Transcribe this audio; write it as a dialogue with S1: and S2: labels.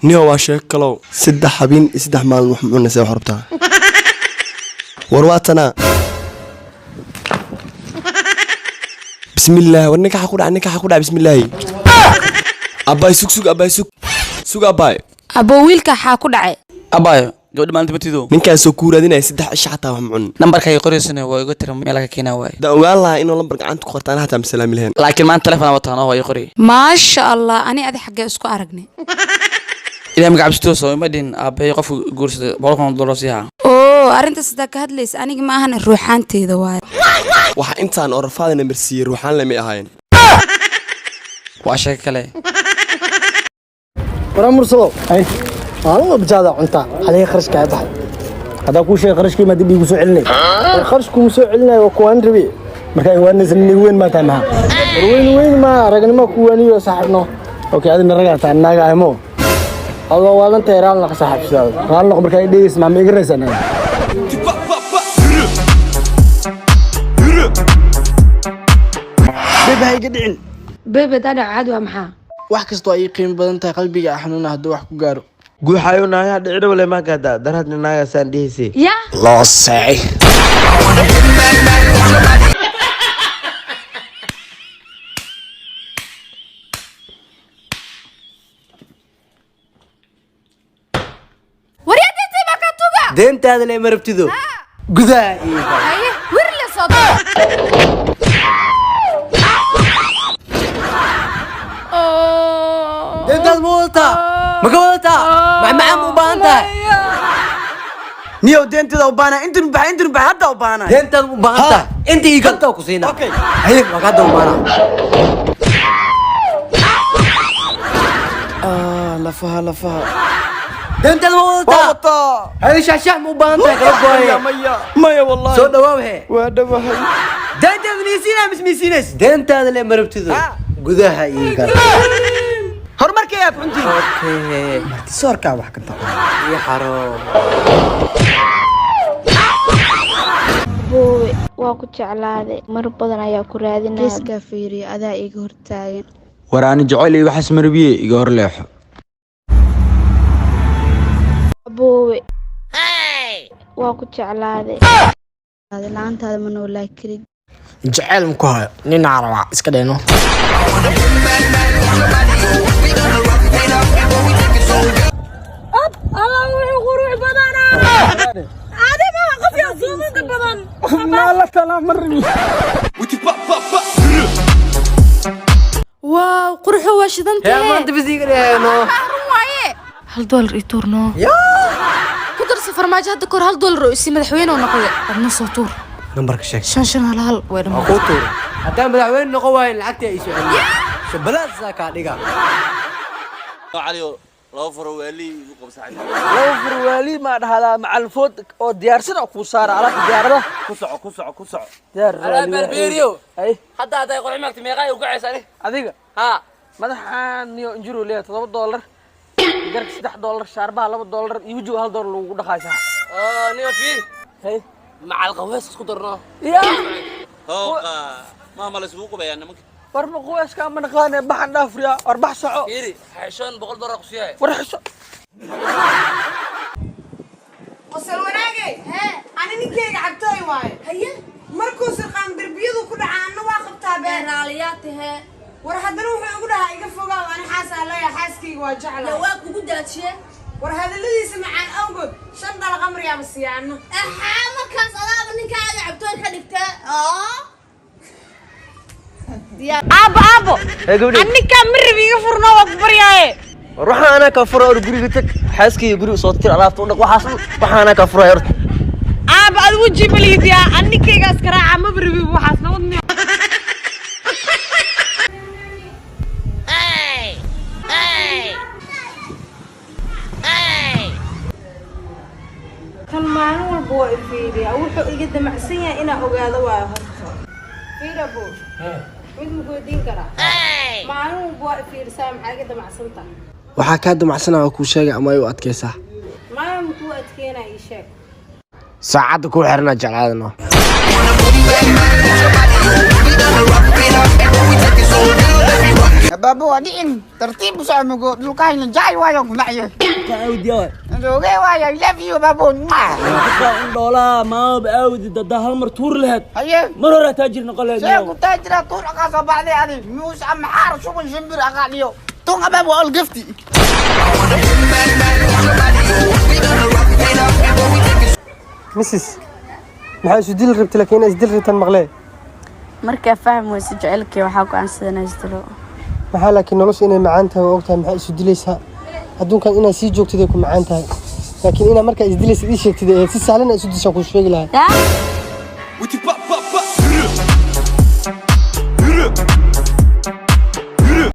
S1: Niyo, waa sheeko kalow. 3 habeen iyo 3 maalin wax ma cunaysa. Wax rabtaa? War waa tanaa. Bismillaah! War ninka ku dhac, ninka ku dhac. Bismillaahi! Abbaay, sug, sug, abbaay, sug, sug, abbaay.
S2: Abo, wiilka xaa ku dhacay?
S3: Abaayo, gabadha maalinta matido.
S1: Ninkaasoo kuu raadinaya 3 cisho, xataa wax ma cunin.
S3: Nambarkayga qoraysana waa iga tira, meel ka keenaa waaye.
S1: Haddaan ogaan lahaa inuu lambar gacanta ku qortaan, hataa masalaami lahayn.
S3: Laakiin maanta telefon wataan oo waa ii qoray.
S2: Maasha Allah! Ani adi xaggee isku aragnay?
S3: Ilaah magaca cabsitoosa ima dhihin aabbahay qofka guursaday $100,000 siihaa.
S2: Oo arrintaas hadaa ka hadlaysa, aniga ma ahan, ruuxaanteeda waaye.
S1: Waxa intaan oo rafaadana marsiiyey ruuxaan lamay ahayn.
S3: Waa sheeko kale.
S4: Waraa Mursado, maalin walba jaada cuntaa, adiga kharash kaa baxay.
S5: Haddaa kuu sheegay kharashkii, maa dib iigu soo celinay?
S4: War kharash kuma soo celinayo, waa kuwaan rabi.
S5: Marka ay waanaysa, nin igu weyn maa tahay maxaa?
S4: War weyn weyn maa, ragnimo kuwaaniyo saaxiibno.
S5: Okay, adina ragaa tahay, naaga ahmo.
S4: Adoo waalantahay, raal naqa saaxiib sidaada.
S5: Raali noq. Marka ay dhegeysa, maxaa ma iga raysaa?
S4: Bebe, ha iga dhicin.
S6: Bebe dadac caadi waa maxaa?
S4: Wax kastoo ay ii qiimo badan tahay, qalbiga xanuuna hadduu wax ku gaaro.
S7: Guuxayo, naagaha dhicina wale maa gaadaa darhadna naagaasaan dhihisay.
S6: Ya.
S7: Loo seecay.
S8: Deentaada le ma rabtido, gudaha iyo
S2: Haye, wirle soo dara.
S8: Deentaada ma wadataa? Ma ka wadataa? Macmacaan ma u baahan tahay?
S4: Niyow, deenteeda u baanaa. Intan baxa, intan baxa, hadda u baanaa.
S8: Deentaada ma u baahan tahay? Inta ii ganta ku siinaa. Haye, waa ka hadda u baanaa.
S4: Lafaha, lafaha.
S8: Deentaada ma wadataa?
S4: Wataa.
S8: Haye, shaxshax ma u baahan tahay? Kala gooye.
S4: Maya, maya, wallahi.
S8: Soo dhawaaw he.
S4: Waa dhawahay. Deentaada miisiinaa mis miisiinays?
S8: Deentaada le ma rabtido, gudaha ii gal.
S4: Horumarkay aad cuntiin.
S8: Okay.
S4: Soorkaa wax ka taqaan.
S8: Ii xaro.
S9: Boowe, waa ku jeclaaday, mar badan ayaa ku raadinaya. Geeskaa fiiriyo, adaa iga hortaagan.
S7: War ani jecel iyo waxaas marabiye, iga hor leexo.
S9: Boowe, waa ku jeclaaday, la-aantaada ma noolaa karin.
S4: Jaceyl ma ku hayo, ninaa rabaa iska dhayno.
S6: Allah, wuxuu qurux badanaa! Adi maha qof yaa suuminta badan.
S4: Maala talaa ma rabi.
S2: Waaw, quruxo, waa shidantahe.
S8: Maanta bis iga dheeno.
S2: Run waaye, $1 ii tuurno ku darso. Farmaajo hadda kor $1 oo isi madaxweyne oo noqday, adna soo tuur.
S8: Nambarka sheeg.
S2: 5511 way
S8: Waa
S2: dhammaan.
S8: kuu tuura. Haddaan madaxweyne noqon waayin, lacagtii ay soo celiyo shabalaadsaa kaa dhiga.
S3: Laba furo waali igu qabsa.
S4: Laba furwaali maa dhahdaa, macalfood oo diyaarsan oo kuu saara alaabta diyaarada.
S3: Ku soco, ku soco, ku soco.
S4: Diyaar.
S3: Beeriyo.
S4: Ay.
S3: Hadda hadday qorxi maagta, meeqaa u kacaysa ani?
S4: Adiga
S3: haa.
S4: Madaxaan niyo injiru leeyahay $7, garka $3, shaarbaha $2 iyo wejiga $1 lagu dhaqaysaa.
S3: Niyo fiiri.
S4: Hay.
S3: Macal qaweys isku darno.
S4: Ya.
S3: Hooqa maama la isugu qubayaa nimanka.
S4: War ma quweyska ma naqaane, baxan dhaafriya. War bax, soco.
S3: Fiiri, xeshoon, $100 ku siiyay.
S4: War xisho.
S10: Qosol wanaagay, ani ninkeyga cabtooy waaye. Haye, markuu sirqaan derbiyadu ku dhaca, anna waa qabtaa been.
S6: Raaliyaa tahee.
S10: War haddana wuxuu igu dhahaa, iga fogaaw, ani xaasaa leeyahay, xaaskayga waa jeclahay.
S6: Waa kugu daajiye.
S10: War hadalladiisa macaan awgood, shan dala qamriyaaba siiya anna.
S6: Axaa, markaas adaaba ninkaaga cabtooy ka dhigtee.
S10: Aabo, aabo, aninkaa ma rabi, iga furno, waa ku baryaaye.
S8: War waxaan anaa kaa fura. Or guriga tag, xaaskayga guriga soo tir, alaabta u dhaq, waxaas dhan waxaan anaa kaa furaya horta.
S10: Aabo, ad weji malihidiyaa, aninkaygaas karaaca, maba rabi waxaas nabad.
S6: Kan maalin walba waa ifiiriyaa, wuxuu iga damacsan yahay inaa ogaado waayo. Horta fiirabo, mid ma weydiin karaa? Maalin walba waa ifiirisaa, maxaa iga damacsan tahay?
S4: Waxaa kaa damacsanaa waa kuu sheegay ama ay u adkaysaa?
S6: Maya, makuu adkeynaa, ii sheeg.
S4: Saacadda kuu xiranaa jeclaadano.
S11: Baabo waa dhicin, tartiib u soco mugo dhulkaayna jacay waayo ku nacye. Oge waayo, I love you baabo.
S4: Indhoolaa maaba aawdi dadaa hal mar tuur lahayd.
S11: Haye.
S4: Mar hore taajir noqon lahayd.
S11: See ku taajira tuur aqaa soo baxday adi muus ama xaar shuban shimbir aqaa dhiyo. Tun abaab waa olgafti.
S5: Mrs, maxaa isu dili rabtay? Laakiin inaa isdili rabtaan maqlee.
S9: Markaa fahmi weyso jecelkii, waxaa go'aansaday inaan isdilo.
S5: Maxaa? Laakiin nolosha inay macaan tahay waa ogtahay. Maxaa isu dilaysaa? Adduunkan inaad sii joogtid ay ku macaan tahay, laakiin inaa markaa isdilaysid ii sheegtid ee si sahlan aa isu dishaan kuu sheegi lahaa.